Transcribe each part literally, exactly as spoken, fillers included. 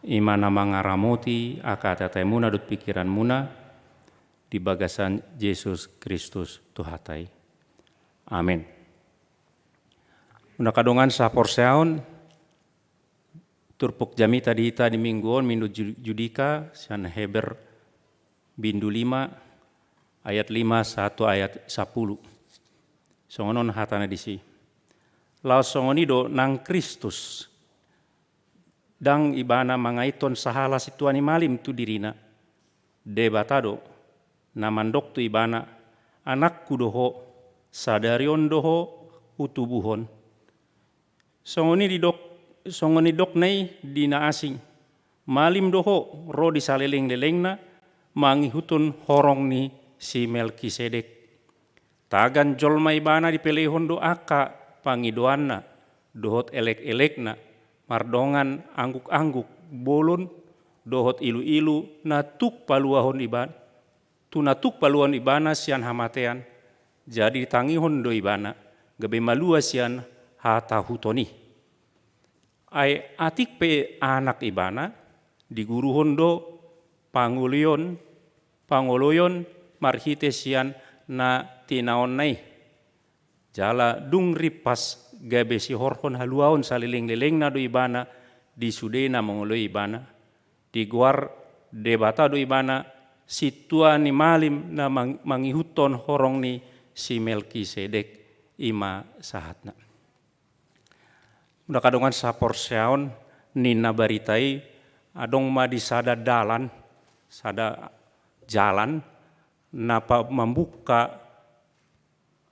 ima na mangaramoti angka ateatemuna dohot pikiranmuna di bagasan Jesus Kristus Tuhanta i. Amen. Muna angka dongan saporseaon, turpuk jamita di hita di minggu on, minggu Ju-, Judika, sian Heber bindu lima, ayat lima sahat tu ayat sampulu. Songon on hatana disi. Laos songon i do nang Kristus, ndang ibana mangaithon sahala sintua ni malim tu dirina. Debata do na mandok tu ibana, "Anakku do ho, sadari on do ho hutubuhon." Songon i didok, songon i didokna i di na asing, "Malim do ho ro di salelenglelengna mangihuthon horong ni si Melkisedek." Tagan jolma ibana dipelehon do angka pangidoanna dohot elekelekna mardongan anggukangguk bolon dohot iluilu na tuk paluahon ibana, tu na tuk paluahon ibana sian hamatean. Jadi ditangihon do ibana gabe malua sian hatahuton i. Ai atik pe anak ibana, diguruhon do pangoloion, pangoloion marhite sian na tinaonna i. Jala dung rimpas gabe sihorhon haluaon salelenglelengna do ibana di sude na mangoloi ibana. Digoar Debata do ibana sintua ni malim na mang-, mangihuthon horong ni si Melkisedek, ima sahatna. Muna angka dongan saporseaon, ninna barita i adong ma di sada dalan, sada jalan na pa-, mambuka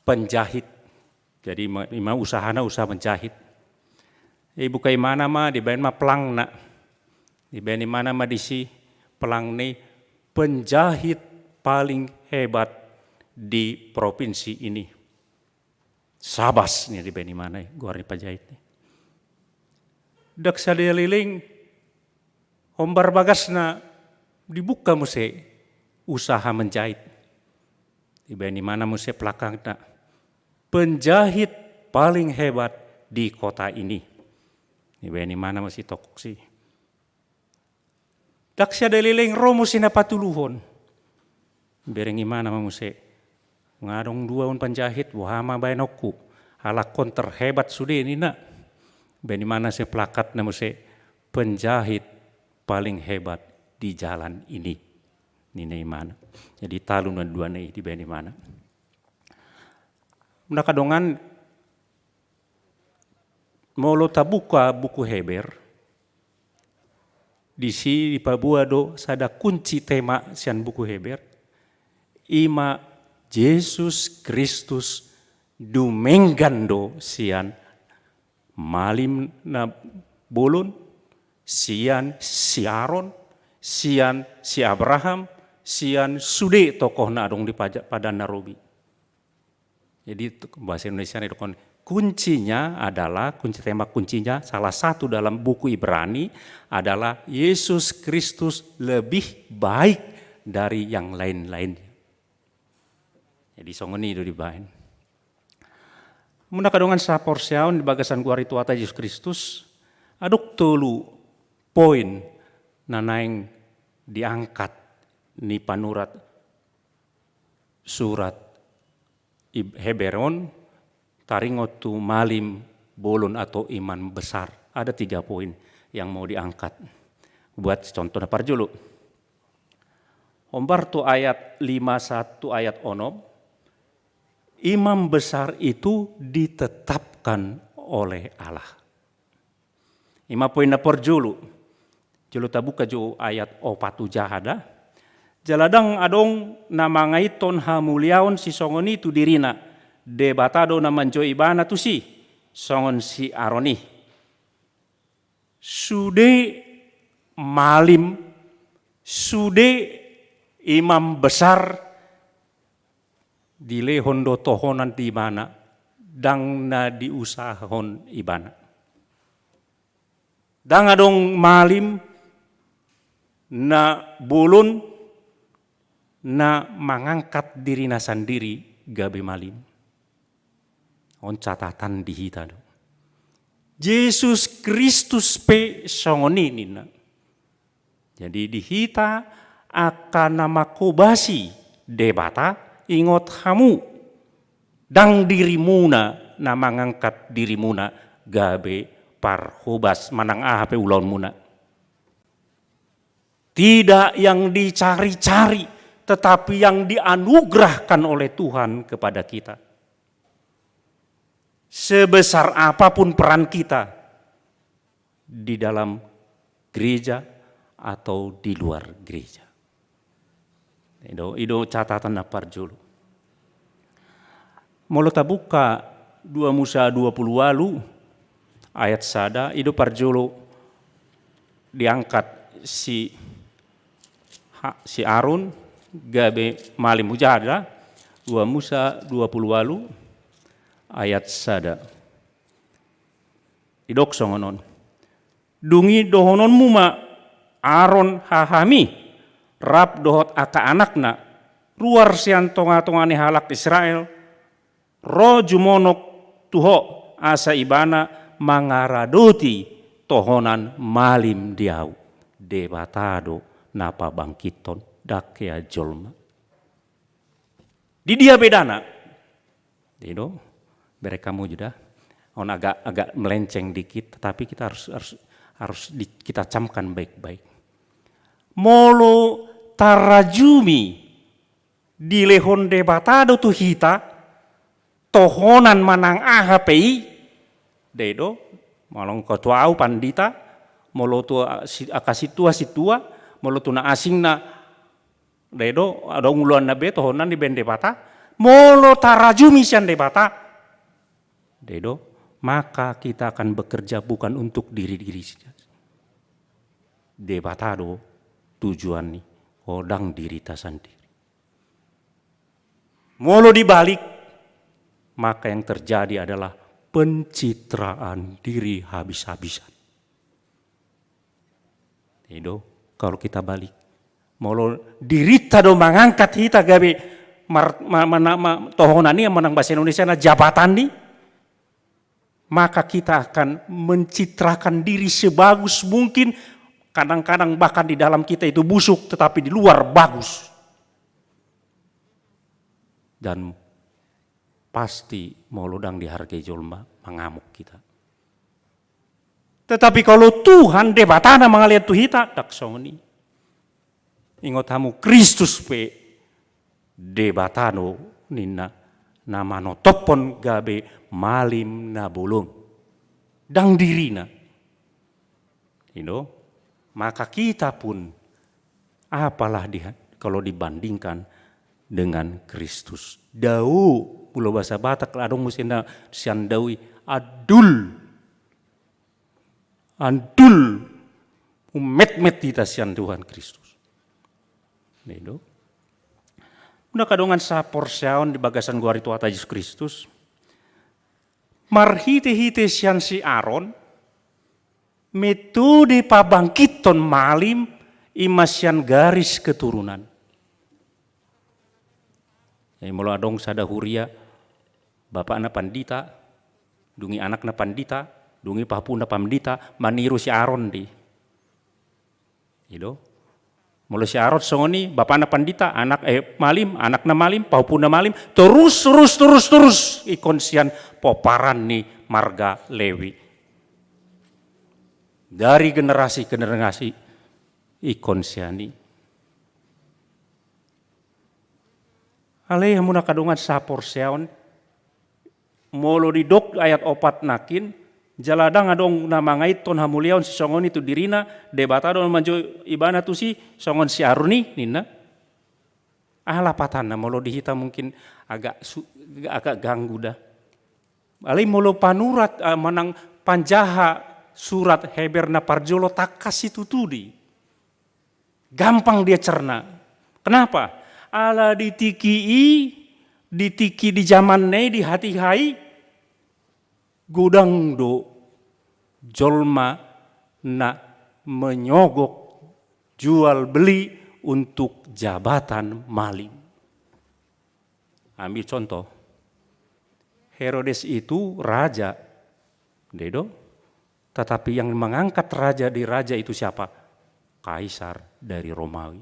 penjahit. Jadi ima, ima usahana usaha menjahit. Dibuka imana ma, dibaen ma pelangna. Dibaen imana ma disi pelangna i, "Penjahit paling hebat di provinsi ini." Sabas, ninna, dibaen imana i goar ni penjahit i. Ndang sada leleng, hombar bagasna dibuka muse usaha menjahit. Dibaen imana muse pelangna, "Penjahit paling hebat di kota ini." Dibaen imana muse toko i. Ndang sada leleng ro muse na patuluhon. Bereng imana ma muse, "Nga adong dua on penjahit, boha ma baenonku? Halak on terhebat sude," ninna. Dibaen imana muse pelangna muse, "Penjahit paling hebat di jalan ini," ninna imana. Jadi talu na dua na i dibaen imana. Muna angka dongan, molo tabuka buku Heber, disi dipaboa do sada kunci tema sian buku Heber, ima Jesus Kristus dumenggan do sian malim na bolon, sian si Aron, sian si Abraham, sian sude tokoh na adong di paja-, Padan na Robi. Jadi, tu-, bahasa Indonesia na didok on, kuncinya adalah, kunci tema kuncinya, salah satu dalam buku Ibrani adalah Yesus Kristus lebih baik dari yang lain-lain. Jadi, songon i do dibaen. Muna angka dongan saporseaon, di bagasan goar ni Tuhanta Jesus Kristus, adong tolu poin na naeng diangkat ni panurat surat Ib-, Heber on, taringot tu malim, bolon atau imam besar. Ada tiga poin yang mau diangkat. Buat contoh na parjolo. Hombar tu ayat lima sahat tu ayat onom, imam besar itu ditetapkan oleh Allah. Ima poin na parjolo. Jolo tabuka jo ayat opat ujaha da. Jala ndang adong na mangaithon hamuliaon sisongon i tu dirina. Debata do na manjou ibana tusi, songon si Aron i. Sude malim, sude imam besar, dilehon do tohonan di ibana, ndang na diusahahon ibana. Ndang adong malim na bolon na mangangkat dirina sandiri gabe malim. On catatan di hita do. Jesus Kristus pe songon i ninna. Jadi di hita angka na manghobasi Debata, ingot hamu, ndang dirimuna na mangangkat dirimuna gabe parhobas manang aha pe ulaonmuna. Tidak yang dicari-cari, tetapi yang dianugerahkan oleh Tuhan kepada kita. Sebesar apapun peran kita di dalam gereja atau di luar gereja. I do, i do catatan na parjolo. Molo tabuka dua Musa dua pulu ualu ayat sada, i do parjolo diangkat si, ha, si Aron gabe malim. Hujaha da, dua Musa dua pulu ualu ayat sada. Didok songon on. Dung i dohononmu ma Aron hahami, rap dohot angka anakna, ruar sian tonga-tonga ni halak Israel, ro jumonok tu ho, asa ibana mangaradoti tohonan malim di ahu. Debata do na pabangkithon, ndang hea jolma. Di dia bedana? I do, bere hamu jo da. On agak, agak melenceng dikit, tetapi kita harus, harus, harus di, kita camkan baik-baik. Molo tarajumi dilehon Debata do tu hita tohonan manang aha pe i, da i do, molo tu ahu pandita, molo tu, ah, si, angka sintua, sintua, molo tu na asing na, da i do, adong ulaonna be tohonan dibaen Debata, molo tarajumi sian Debata, da i do, maka kita akan bekerja bukan untuk diri-diri saja. Debata do tujuan ni, oh, ndang dirita sandiri. Molo dibalik, maka yang terjadi adalah pencitraan diri habis-habisan. I do, kalau kita balik. Molo dirinta do mangangkat hita gabe mar-, ma-, ma-, ma-, tohonan i manang bahasa Indonesia na jabatan i, maka kita akan mencitrakan diri sebagus mungkin, kadang-kadang bahkan di dalam kita itu busuk, tetapi di luar bagus. Dan pasti molo ndang dihargai jolma, mangamuk kita. Tetapi kalau Tuhan Debata na mangalehon tu hita, ndang songon i. Ingot hamu, Kristus pe Debata do ninna, na manotophon gabe malim na bolon. Ndang dirina. I do, maka kita pun apalah di, kalau dibandingkan dengan Kristus. Dao, molo bahasa Batak, adong muse na sian dao i, andul. Andul, umetmet hita sian Tuhan Kristus. I do. Muna angka dongan saporseaon di bagasan goar ni Tuhanta Jesus Kristus. Marhite-hite sian si Aron, metode pabangkithon malim i ma sian garis keturunan. Jadi molo adong sada huria, bapakna pandita, dung i anakna pandita, dung i pahompuhonna pandita, maniru si Aron do i. I do. Molo si Aron songon i, bapakna pandita, anak, eh, malim, anakna malim, pahompuhonna malim, torus, torus, torus, torus, ingkon sian pomparan ni marga Lewi. Dari generasi ke generasi, ingkon sian i. Alai hamu angka dongan saporseaon, molo didok ayat opat nangkin, jala ndang adong na mangaithon hamuliaon sisongon i tu dirina, Debata do na manjou ibana tusi, songon si Aron i, ninna. Aha lapatanna, molo di hita mungkin agak su-, agak ganggu da. Alai molo panurat, eh, manang panjaha surat Heber na parjolo, tangkas situtu do i. Gampang dia cerna. Kenapa? Ala di tingki i, di tingki di jamanna i, di hatiha i, godang do jolma na menyogok, jual beli untuk jabatan malim. Ambil contoh. Herodes itu raja. Dia do. Tetapi yang mengangkat raja di raja itu siapa? Kaisar dari Romawi.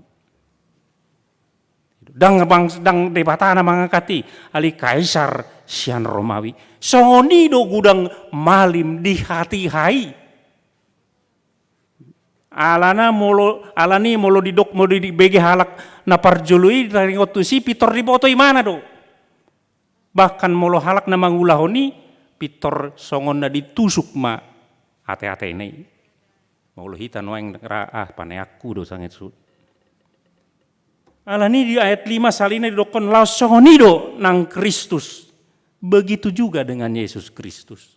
Ndang bang, ndang Debata na mangangkat i, alai kaisar sian Romawi. Songon i do godang malim di hatiha i. Alana molo, alani molo didok, molo dibege halak na parjolo i taringot tusi, pintor diboto imana do. Bahkan molo halak na mangulahon i, pintor songon na ditusuk ma ate-atena i. Molo hita nuaeng ra, ah, paneangku do sangit su. Alani di ayat lima salina didokkon laos songon i do nang Kristus. Begitu juga dengan Yesus Kristus.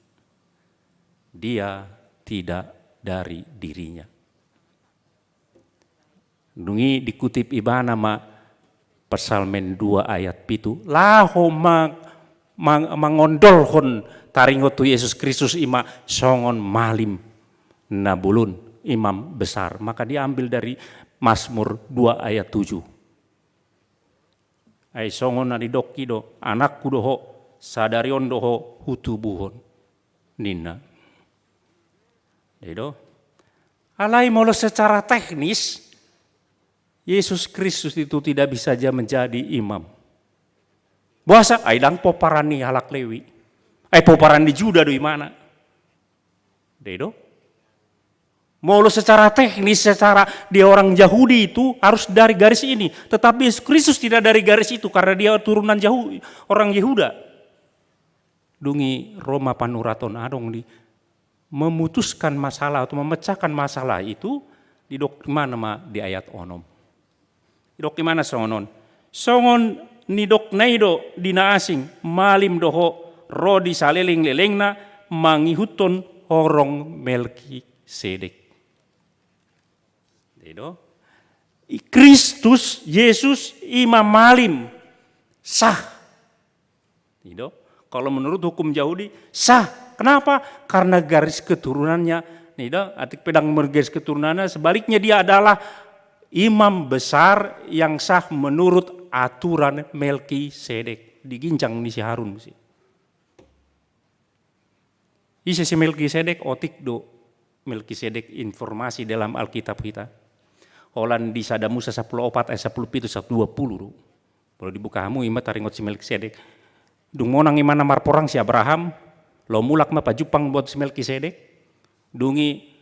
Dia tidak dari dirinya. Dung i dikutip ibana ma Psalmen dua ayat pitu. Laho ma, ma, mangondolhon taringot tu Yesus Kristus, ima songon malim na bolon, imam besar. Maka diambil dari Mazmur dua ayat tujuh. Ai songon na didok i do, anakku do ho, sadari on do ho hutubuhon, ninna. Dei do. Alai molo secara teknis, Yesus Kristus itu tidak bisa ja menjadi imam. Boasa? Ai ndang pomparan ni halak Lewi. Ai pomparan ni Juda do imana. Dei do. Molo secara teknis, secara dia orang Yahudi itu harus dari garis ini. Tetapi Yesus Kristus tidak dari garis itu karena dia turunan Yahu-, orang Yehuda. Dung i ro ma panurat on, adong di memutuskan masalah atau memecahkan masalah itu, didok imana ma di ayat onom. Didok imana songon on. Songon nidokna i do di na asing, malim do ho ro di saleleng-lelengna mangihuthon horong Melkisedek. Dei do. I Kristus, Yesus, ima malim, sah. Dei do. Kalau menurut hukum Yahudi, sah. Kenapa? Karena garis keturunannya, dei do, atik pe ndang garis keturunannya, sebaliknya dia adalah imam besar yang sah menurut aturan Melkisedek. Di ginjang ni si Harun muse. Ise si Melkisedek? Otik do Melkisedek informasi dalam Alkitab hita. Holan di Sada Musa sampulu opat ayat sampulu pitu sahat dua pulu do. Molo dibuka hamu, ima taringot si Melkisedek. Dung monang imana marporang si Abraham, laho mulak ma pajumpang dohot si Melkisedek. Dung i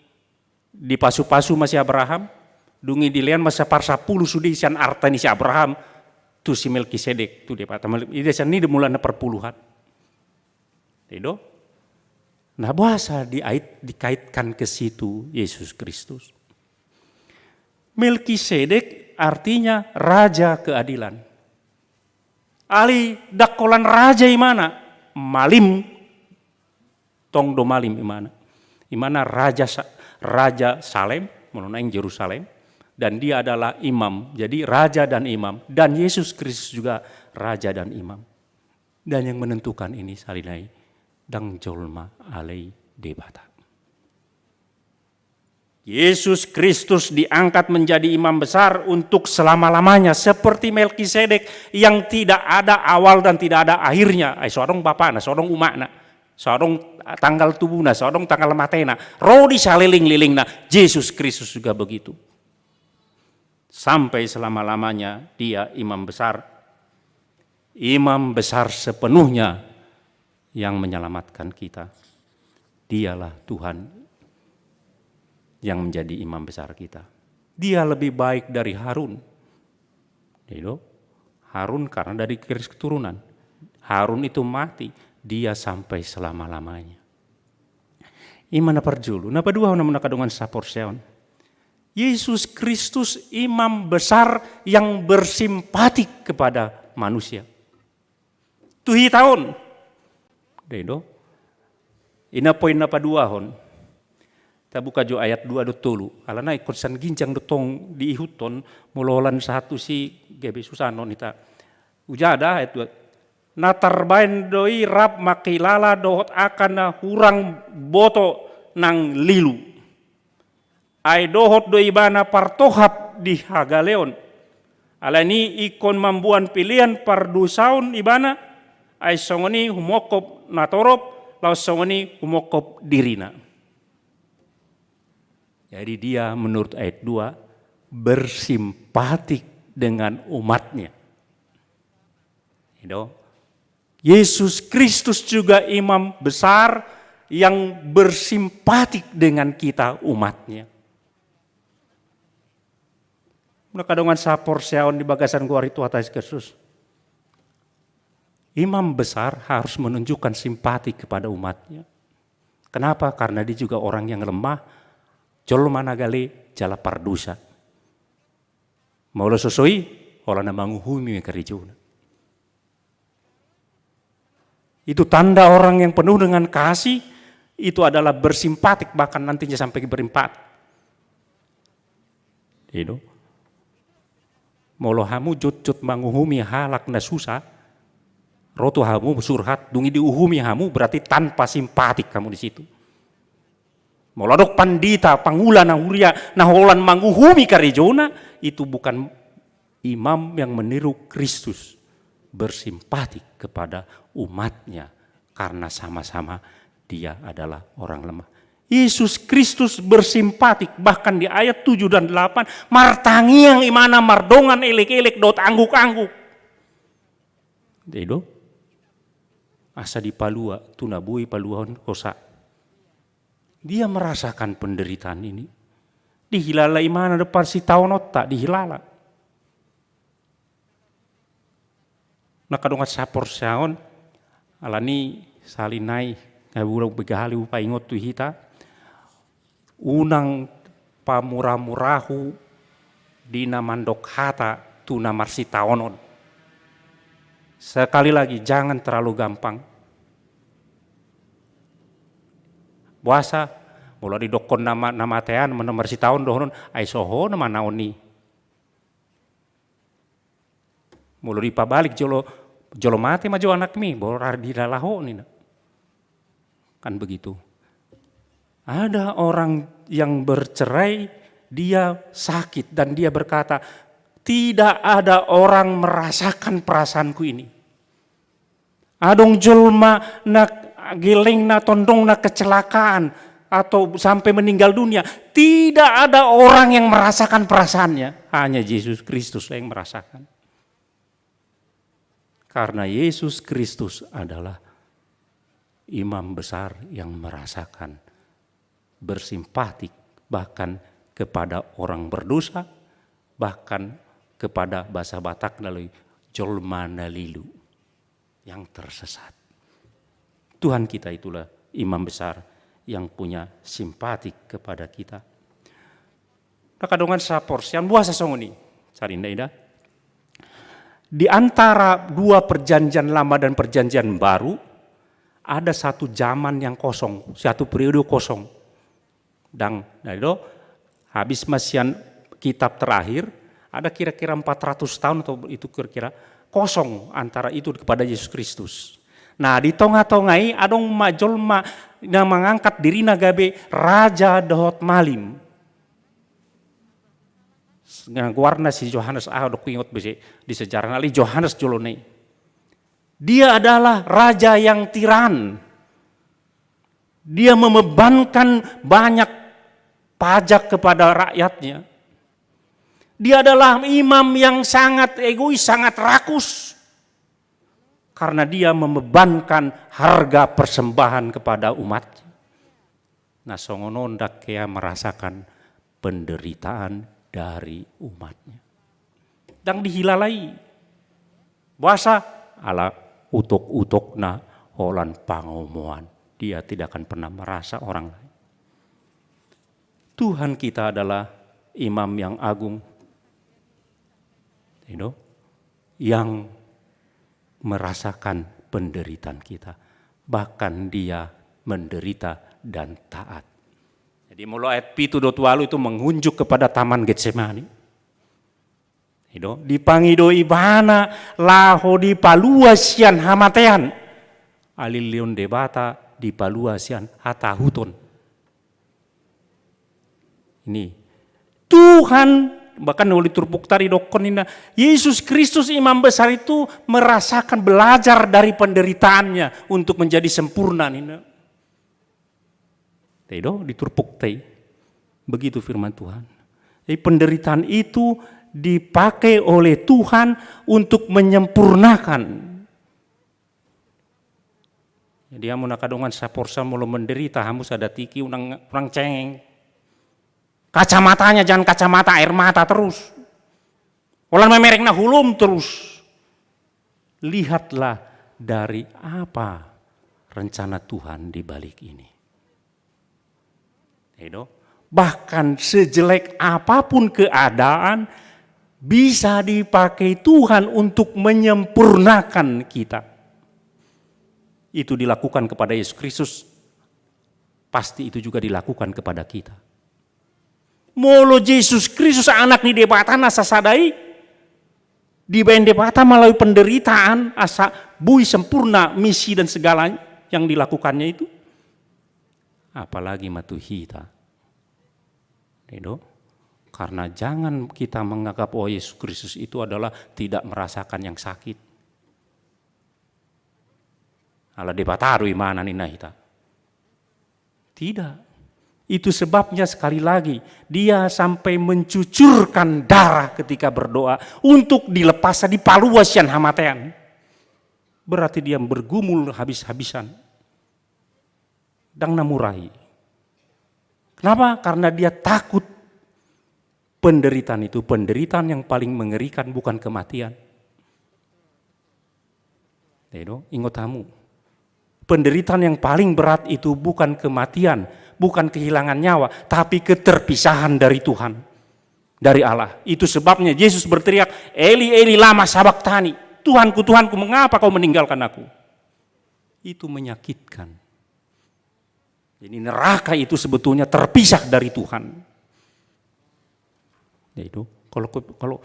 dipasu-pasu ma si Abraham, dung i dilehon ma saparsampulu sude sian arta ni si Abraham tu si Melkisedek, tu Debata. Mal-, i sian i do mulana parpuluhan. Dei do? Nah, boasa diait-, dikaitkan ke situ Yesus Kristus? Melkisedek artinya raja keadilan. Alai ndang holan raja imana, malim. Tong do malim imana. Imana raja Sa-, raja Salem, molo naeng Jerusalem, dan dia adalah imam. Jadi raja dan imam, dan Yesus Kristus juga raja dan imam. Dan yang menentukan ini sahali nai ndang jolma, alai Debata. Yesus Kristus diangkat menjadi imam besar untuk selama-lamanya, seperti Melkisedek yang tidak ada awal dan tidak ada akhirnya. Ai so adong bapana, so adong umakna, so adong tanggal tubuna, so adong tanggal matena. Ro di saleleng-lelengna, Yesus Kristus juga begitu. Sampai selama-lamanya dia imam besar. Imam besar sepenuhnya yang menyelamatkan kita. Dialah Tuhan yang menjadi imam besar kita. Dia lebih baik dari Harun. Dei do? Harun karena dari garis keturunan. Harun itu mati, dia sampai selama-lamanya. Ima na parjolo. Na paduahon, hamu angka dongan sahaporseaon, Yesus Kristus imam besar yang bersimpatik kepada manusia. Tu hita on. Dei do? I ma poin na paduahon. Tabuka jo ayat dua dohot tolu. Alana ingkon sian ginjang do tong diihuthon, molo holan sahat tusi gabe susah annon hita. Hujada ayat dua. Na tarbaen do i rap mangkilala dohot angka na hurang boto nang lilu. Ai dohot do ibana partohap di hagaleon. Alani i ingkon mamboan pelean pardosaon ibana, ai songon i humongkop natorop, laos songon i humongkop dirina. Jadi dia menurut ayat dua bersimpatik dengan umatnya. Gitu. Yesus Kristus juga imam besar yang bersimpatik dengan kita umatnya. Molo na dongan saporseaon di bagasan goar ni Tuhanta Jesus Kristus, imam besar harus menunjukkan simpati kepada umatnya. Kenapa? Karena dia juga orang yang lemah, jolma na gale jala pardosa. Molo so i, holan na manguhumi ma karejona. Itu tanda orang yang penuh dengan kasih, itu adalah bersimpatik, bahkan nantinya sampai berempat. Gitu. Molo hamu jotjot manguhumi halak na susah, ro tu hamu curhat, dung i diuhumi hamu, berarti tanpa simpatik hamu di situ. Molo adong pandita, pangula na huria, na holan manguhumi karejona, itu bukan imam yang meniru Kristus, bersimpatik kepada umatnya karena sama-sama dia adalah orang lemah. Yesus Kristus bersimpatik, bahkan di ayat tujuh dan delapan, martangiang ibana mardongan elek-elek dohot angguk-angguk. Gitu. Asa dipalua, tu na boi paluahon hosa. Dia merasakan penderitaan ini. Dihilala ibana do parsitaononta, dihilala. Na angka dongan saporseaon, alani sahali nai, nga bula begahali hupaingot tu hita, unang pamuramurahu di na mandok hata tu na marsitaonon. Sekali lagi, jangan terlalu gampang. Boasa, molo didokkon na ma-, na matean, na marsitaon dohonon, ai so ho na manaon i. Molo dipabalik jolo, jolo mate ma jo anakmi, borat di laho nina. Kan begitu. Ada orang yang bercerai, dia sakit dan dia berkata, tidak ada orang merasakan perasaanku ini. Adong jolma na gellengna, tondongna kecelakaan atau sampai meninggal dunia, tidak ada orang yang merasakan perasaannya, hanya Yesus Kristus yang merasakan. Karena Yesus Kristus adalah imam besar yang merasakan, bersimpatik bahkan kepada orang berdosa, bahkan kepada, bahasa Batak na loi, jolma na lilu, yang tersesat. Tuhan kita itulah imam besar yang punya simpatik kepada kita. Na angka dongan saporseaon, boasa songon i? Sarinda ida. Di antara dua perjanjian lama dan perjanjian baru, ada satu zaman yang kosong, satu periode kosong. Dang, nah itu, habis ma sian kitab terakhir, ada kira-kira empat ratus tahun atau itu kira-kira kosong antara itu kepada Yesus Kristus. Nah, di tonga-tonga i adong ma jolma na mangangkat dirina gabe raja dohot malim. Nga goarna si Johannes, ah, dok ingot bese di sejarah, nali Johannes jolo nai. Dia adalah raja yang tiran. Dia membebankan banyak pajak kepada rakyatnya. Dia adalah imam yang sangat egois, sangat rakus. Karena dia membebankan harga persembahan kepada umat. Na songon on dang hea merasakan penderitaan dari umatnya. Dang dihilalai. Boasa? Ala utok-utokna holan pangomoan. Dia tidak akan pernah merasa orang lain. Tuhan kita adalah imam yang agung. You know? Yang merasakan penderitaan kita. Bahkan dia menderita dan taat. Jadi molo ayat pitu dohot ualu itu mengunjuk kepada Taman Getsemani. You know? Dipangido ibana laho dipalua sian hamatean. Alilion Debata dipalua sian hatahuton. Ini Tuhan, bahkan molo di turpukta didokkon ninna, Yesus Kristus imam besar itu merasakan, belajar dari penderitaannya untuk menjadi sempurna ninna. Tei do, di turpukta i. Begitu firman Tuhan. Jadi penderitaan itu dipakai oleh Tuhan untuk menyempurnakan. Jadi hamu na angka dongan saporseaon, molo menderita hamu sada tingki, unang, unang cengeng. Kacamatanya jangan kacamata air mata terus. Holan memereng na holom terus. Lihatlah dari apa rencana Tuhan di balik ini. Edo. Bahkan sejelek apapun keadaan, bisa dipakai Tuhan untuk menyempurnakan kita. Itu dilakukan kepada Yesus Kristus, pasti itu juga dilakukan kepada kita. Molo Jesus Kristus, Anak ni Debata na sasada i, dibaen Debata melalui penderitaan asa boi sempurna misi dan segala yang dilakukannya itu, apalagi ma tu hita. Edo. Karena jangan kita menganggap, oh, Yesus Kristus itu adalah tidak merasakan yang sakit. Ala Debata do Ibana, ninna hita. Tidak. Itu sebabnya, sekali lagi, dia sampai mencucurkan darah ketika berdoa untuk dilepas, dipalua sian hamatean. Berarti dia bergumul habis-habisan. Ndang na murah i. Kenapa? Karena dia takut penderitaan itu. Penderitaan yang paling mengerikan bukan kematian. Edo, ingot hamu. Penderitaan yang paling berat itu bukan kematian, bukan kehilangan nyawa, tapi keterpisahan dari Tuhan, dari Allah. Itu sebabnya Yesus berteriak, "Eli, Eli, lama sabachthani?" "Tuhanku, Tuhanku, mengapa kau meninggalkan aku?" Itu menyakitkan. Jadi neraka itu sebetulnya terpisah dari Tuhan. Ya itu, kalau, kalau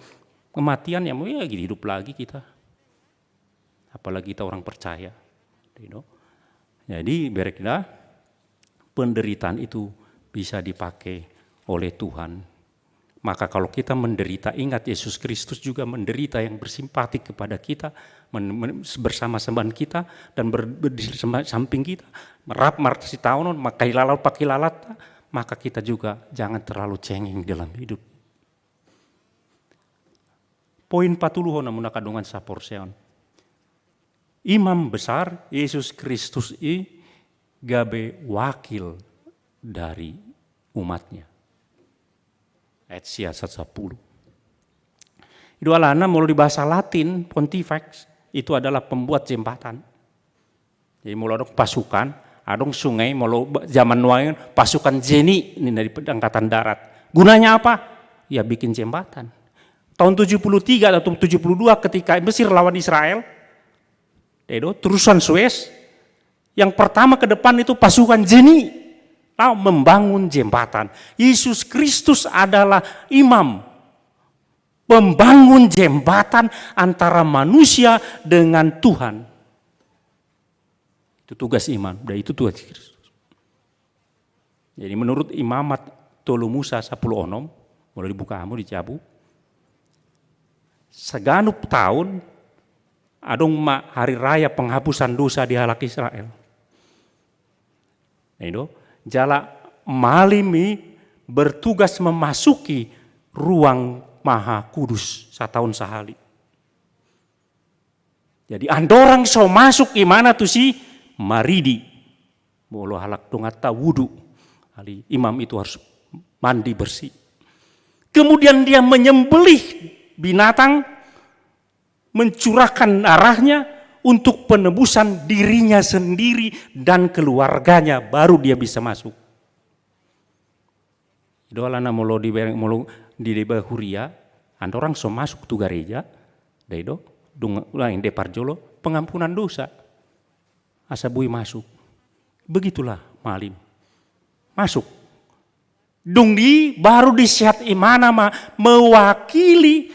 kematian ya mau ya hidup lagi kita. Apalagi kita orang percaya. You know. Jadi berek da, penderitaan itu bisa dipakai oleh Tuhan. Maka kalau kita menderita, ingat Yesus Kristus juga menderita, yang bersimpati kepada kita, men-, men-, bersama-sama kita, dan ber-, ber-, di sama-, samping kita, rap marhasitaonon, mangkailala pangkilalatta, maka kita juga jangan terlalu cengeng dalam hidup. Poin patoluhon, hamu na angka dongan saporseaon. Imam besar Yesus Kristus i gabe wakil dari umatnya. Ayat sia sahat sampulu. I do alana molo di bahasa Latin, pontifex, itu adalah pembuat jembatan. Jadi molo adong pasukan, adong sungai, molo ba-, zaman nuaeng pasukan Jenny, ninna di Angkatan Darat. Gunanya apa? Ya bikin jembatan. Tahun tujuh puluh tiga atau tujuh puluh dua ketika Mesir lawan Israel, Edo, terusan Suez, yang pertama ke depan itu pasukan Jenny, lalu membangun jembatan. Yesus Kristus adalah imam, pembangun jembatan antara manusia dengan Tuhan. Itu tugas imam, dan itu tugas Kristus. Jadi menurut Imamat tolu Musa sampulu onom, molo dibuka hamu di jabu, saganup taon adong ma hari raya penghapusan dosa di halak Israel. Nah, itu, jala malim i bertugas memasuki ruang maha kudus sataon sahali. Jadi andorang so masuk imana tusi, maridi. Molo halak donganta wudu. Jadi imam itu harus mandi bersih. Kemudian dia menyembelih binatang, mencurahkan darahnya untuk penebusan dirinya sendiri dan keluarganya, baru dia bisa masuk. I do alana molo di, molo di deba huria, andorang so masuk tu gareja, da i do, dung, lain, deba parjolo, pengampunan dosa. Asa boi masuk. Begitulah malim. Masuk. Dung di, baru diseat imana ma mewakili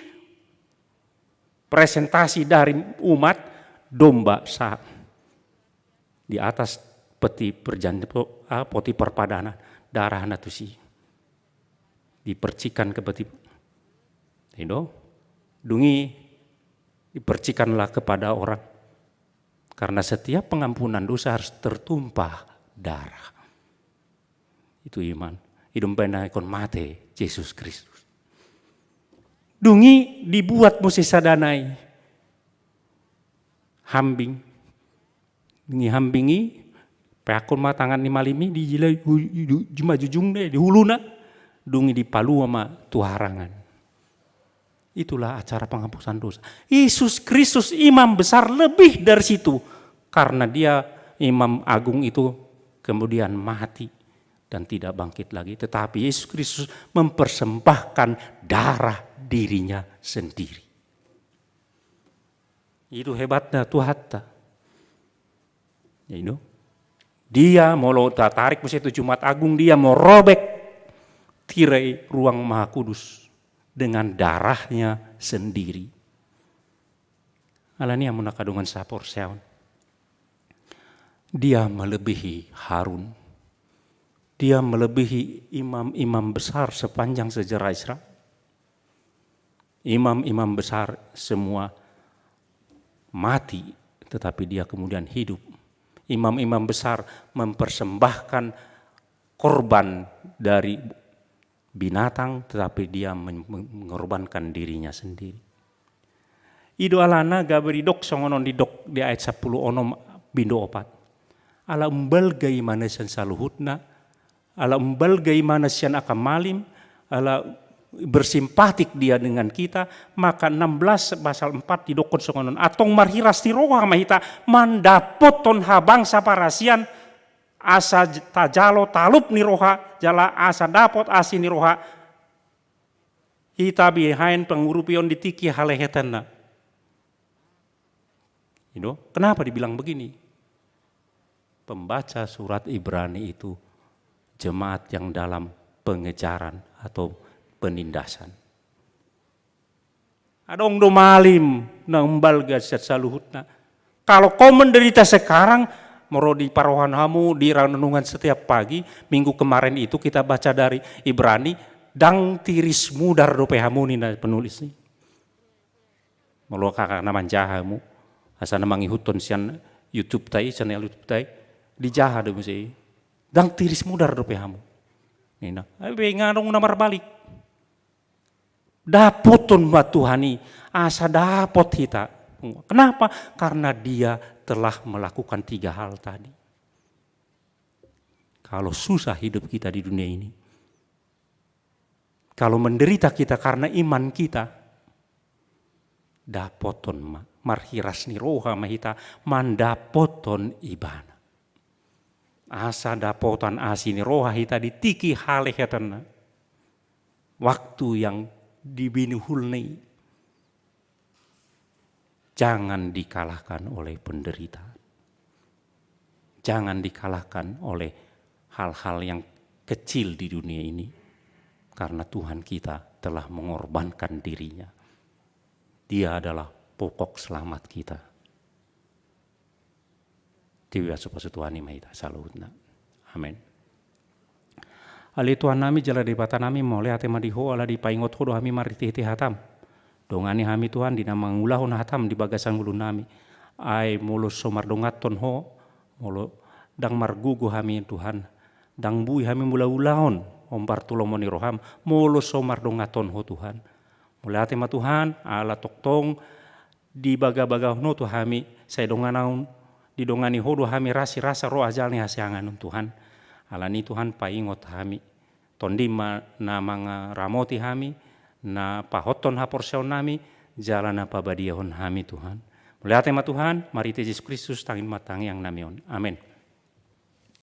presentasi dari umat domba sa-, di atas peti perjanjian, po-, ah, poti perpadanan, darahna tusi. Dipercikkan ke peti. Edo, dung i dipercikkanlah kepada orang. Karena setiap pengampunan dosa harus tertumpah darah. Itu iman. I do umbahen na ingkon mate Jesus Kristus. Dung i dibuat muse sada nai hambing. Dung i hambing i, peakkon ma tangan ni malim i, dijilai, hu-, di, di, jumajujung dei, di huluna. Dung i dipalua ma tu harangan. Itulah acara penghapusan dosa. Yesus Kristus imam besar lebih dari situ. Karena dia imam agung itu kemudian mati dan tidak bangkit lagi. Tetapi Yesus Kristus mempersembahkan darah dirinya sendiri. Itu hebatnya Tuhanta. Ya, you know? Dia molo tatarik muse tu Jumat Agung, dia merobek tirai ruang Maha Kudus dengan darahnya sendiri. Alani i, amang na hudongan saporseaon, dia melebihi Harun. Dia melebihi imam-imam besar sepanjang sejarah Israel. Imam-imam besar semua mati, tetapi dia kemudian hidup. Imam-imam besar mempersembahkan korban dari binatang, tetapi dia men-, men-, mengorbankan dirinya sendiri. I do alana gabe didok songon on, didok di ayat sampulu onom bindu opat. Ala umbalga imana sian saluhutna, ala umbalga imana sian angka malim, ala bersimpatik dia dengan kita, maka enam belas pasal empat didokkon songon on. Antong marhiras ni roha ma hita mandapothon habangsa parasian, asa j-, tajalo talup ni roha, jala asa dapot asi ni roha, hita bahen pangurupion di tingki halehetenna. You know, kenapa dibilang begini? Pembaca surat Ibrani itu jemaat yang dalam pengejaran atau penindasan. Adong do malim na umbalga sian saluhutna. Kalau kau menderita sekarang, molo diparohahon hamu di renungan setiap pagi, minggu kemarin itu kita baca dari Ibrani, ndang tiris mudar dope hamu, ninna penulis i. Molo angka na manjaha hamu, asa na mangihuthon sian YouTube ta i, channel YouTube ta i, dijaha do muse i. Ndang tiris mudar dope hamu, ninna. Ai be, nga adong na marbalik. Dapothon ma Tuhan i, asa dapot hita. Kenapa? Karena dia telah melakukan tiga hal tadi. Kalau susah hidup kita di dunia ini, kalau menderita kita karena iman kita, dapothon ma, marhiras ni roha ma hita mandapothon ibana. Asa dapotan asi ni roha hita di tingki halehetenna. Waktu yang dibinihulna i, jangan dikalahkan oleh penderitaan. Jangan dikalahkan oleh hal-hal yang kecil di dunia ini. Karena Tuhan kita telah mengorbankan dirinya. Dia adalah pokok selamat kita. Dipasupasu Tuhan i ma hita saluhutna. Amen. Ale Tuhan nami jala Debata nami, mauliate ma di Ho ala dipaingot Ho do hami marhitehite hatam. Dongani hami Tuhan di na mangulahon hatam di bagasan ngolunami. Ai molo so mardonganhon Ho, molo ndang margogo hami Tuhan, ndang boi hami mangulaulahon hombar tu lomo ni roham, molo so mardonganhon Ho Tuhan. Mauliate ma Tuhan, ala tongtong dibagabagahon Ho tu hami, sai donganon, didongani Ho do hami ras ni rasa, roha jala ni hasiangan on Tuhan. Alani Tuhan paingot hami. Tondim ma na mangaramoti hami, na pahothon haporseaonnami, jala na pabadiahon hami Tuhan. Mauliate ma Tuhan, marhite Jesus Kristus tangiang ma tangiangnami on. Amen.